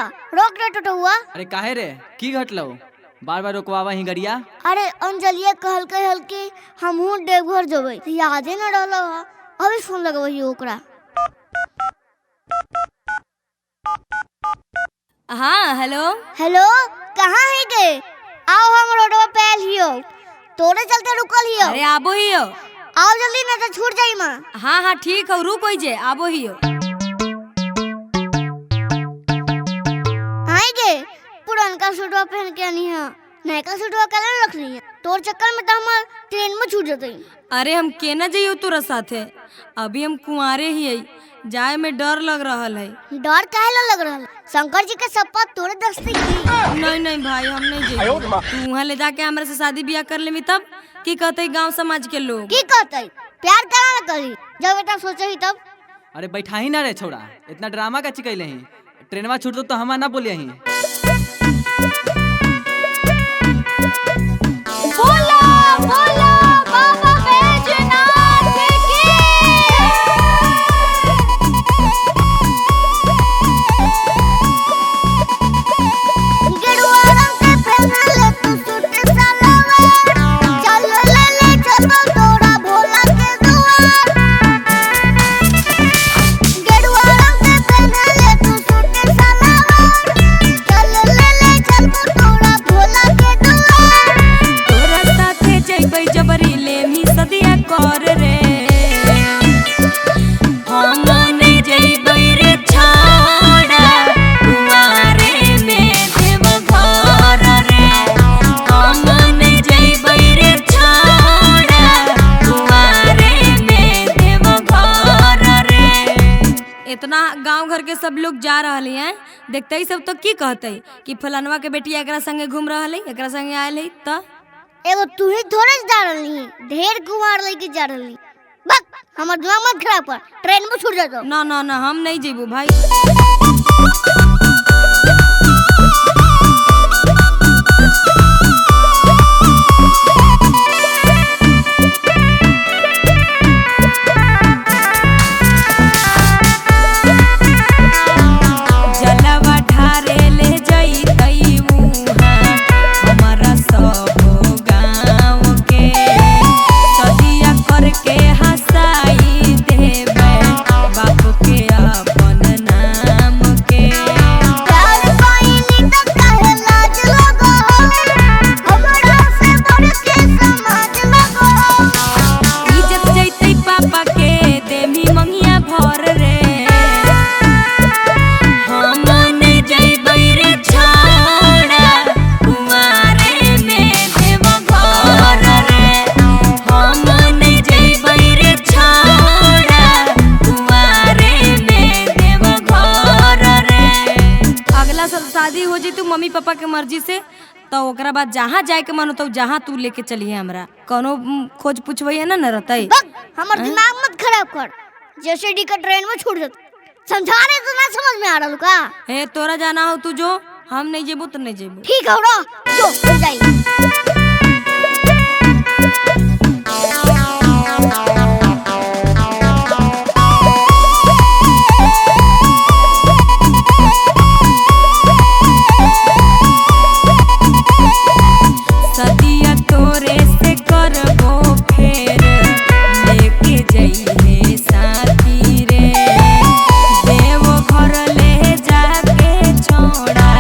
टोटुआ रोक रे टोटुआ। अरे काहे रे, की घटलो? बार बार रोकवावा ही गड़िया। अरे अंजलिया कहलकै हल कि हमहू देवघर जेबै, यादे न रहलो हा। अभी फोन लगबै ओकरा। हाँ हेलो हेलो, कहाँ है गे? आओ हम रोडवा पे आयल हियो, तोरे चलते रुकल हियो। अरे आबो हियो, आओ जल्दी ना तो छूट जाई मां। हाँ हाँ ठीक हो, रुक जे आबो हियो। आई गे, पुरानका सूटवा पहन के आनी है, नयका सूटवा कल रखनी है। तोर चक्कर में तो हमार ट्रेन में छूट जतई। अरे हम केना जइयो तोरा साथे, अभी हम कुंवारे ही है, जाए में डर लग रहा है। डर काहे ला लग रहा है? शंकर जी के सप्पा तोरे दस्ती की। नहीं नहीं भाई हम नहीं जइयो, तू वहाँ ले जाके हमरा से शादी ब्याह कर लेमी तब की कहते गांव समाज के लोग? की कहते? प्यार करा ना करी, जब बेटा सोचे ही तब। अरे बैठा ही ना रे छोड़ा, इतना ड्रामा का चिकैले ही। ट्रेनवा छूट दो तो हमार ना बोलिए ही। बोला बोला बाबा बैजनाथ की। गेरुआ रंग के पहनले तू सूट सलवार, चल ले ले चलो तोरा भोला के दुआर। गेरुआ रंग के पहनले तू सूट सलवार, चल ले ले चलो तोरा भोला के दुआर। तोरा साथे जइबै जबरी लेमी सदिया कर रे, हम नहीं जइबै रे छोड़ा कुंवारे में देव घर रे। हम नहीं जइबै रे छोड़ा कुंवारे में देव घर रे। इतना गांव घर के सब लोग जा रहा हैं, देखते ही सब तो की कहते कि फलानवा के बेटिया एकरा संगे घूम रहा है, एकरा संगे आयल है। तो एगो तू ही थोड़े जा रहली, ढेर कुंवार लेके जा रहली। बक हमर दिमाग मत खराब कर, ट्रेन में छूट जातो। ना ना ना हम नहीं जेबू भाई। जलवा ढारे ले जइतई उहाँ हमारा सब गाँव के, सदिया करके हंसाई देबै बाप के अपन नाम के। प्यार पाइनी त काहे लाज लगो, हमरा से बढ़ के समाज लगो। इज्जत जइतई पापा के देमी मंगिया भर रे, हम नहीं जइबै रे छोड़ा कुंवारे में देव घर रे। हम नहीं जइबै रे छोड़ा कुंवारे में देव घर रे। अगला साल शादी हो जइतू मम्मी पापा के मर्जी से, तो ओकरा बाद जहाँ जाए के मन होतौ जहाँ तू लेके चलिए हमरा, कोनो खोज पूछबै ना न रहतै। बक हमर दिमाग मत खराब कर, जैसे डी का ट्रेन में छूट जातो। समझा रहे तो ना समझ में आ रहा का? हे तोरा जाना हो तू जो, हम नहीं जेबू तो नहीं जेबू। ठीक हो रो, जो हो जाई। सदिया तोरे से करबो फेर लेके जइहे साथी रे, देव घर ले जाके छोड़ा